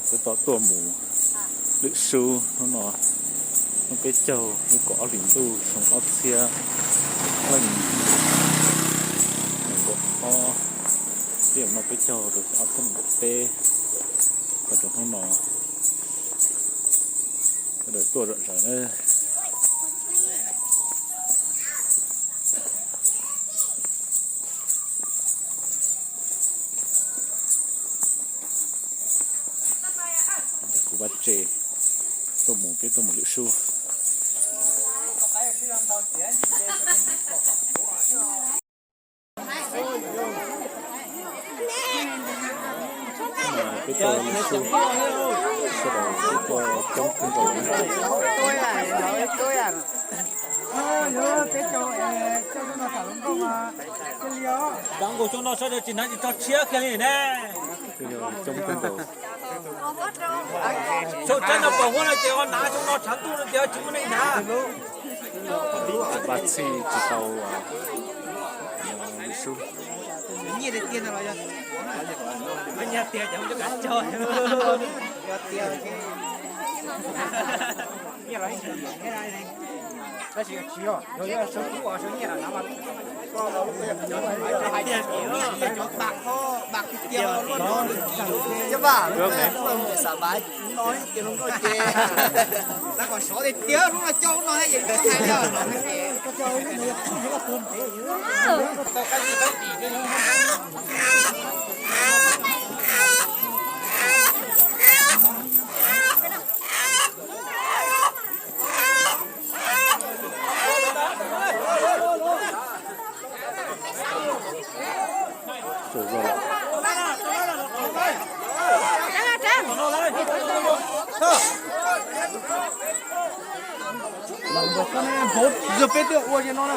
Peb tau tuaj mus lwm sub hnub no, hnub peb caug lub kaum ob hlis ntuj xyoo ob txhiab leej nees nkaum ob, peb yuav noj peb caug rau ob txhiab nees nkaum peb, txog rau hnub no sawv daws tuaj zom zaws na. Kuv vaj tse tuaj mus, peb tuaj mus lwm sub. Peb tuaj lwm sub, sawv daws peb tuaj coob kawg nkaus. Cov nkaus xyoo no sawv daws tsis hnav tsis tso tshiab kiag li ne. Coob kawg nkaus. Xyoo tshiab no pom huab no ces ho hnav, xyoo no tshav ntuj no ces ho tsis muaj neeg hnav. Vaj txhij tsis tau lwm sub. Tab sis tsis yog, yog sawv kub os, sawv nyiaj na mas. Cov vaj, xav vaj no ces lub no ces tab kom sov tiag tiag, lub no coj lub no thiab ces tsis hais li. Yog peb twb ua li no na.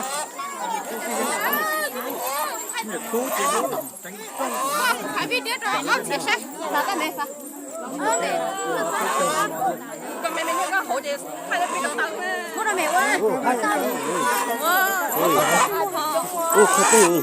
Muab rau mej ua. Ua kho twj.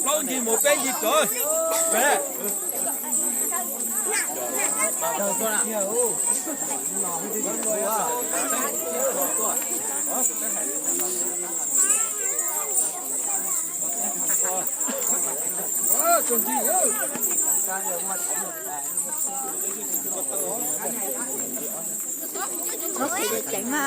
Plaub ncig mus peb ncig tod. Txhob kheev ceev mas.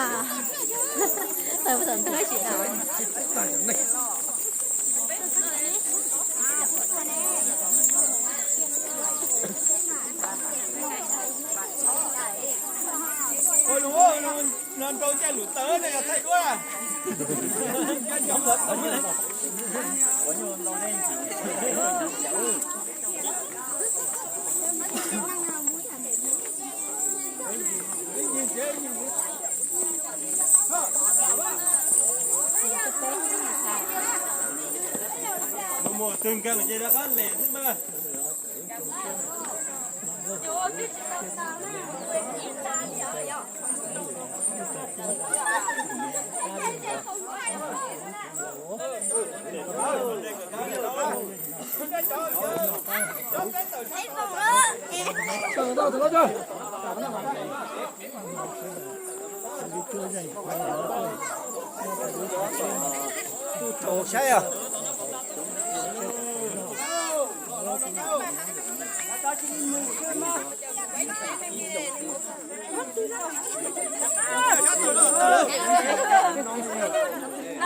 Ua lus, no nrau caij lus tawv no yog thaij duab. Mus twg nkag ces rov qab lem xwb mas. Saib os.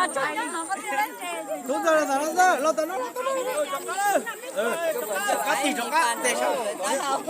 Tus ntawd los tas no, los tas no, los tas no. Qab tig rov qab tes sab.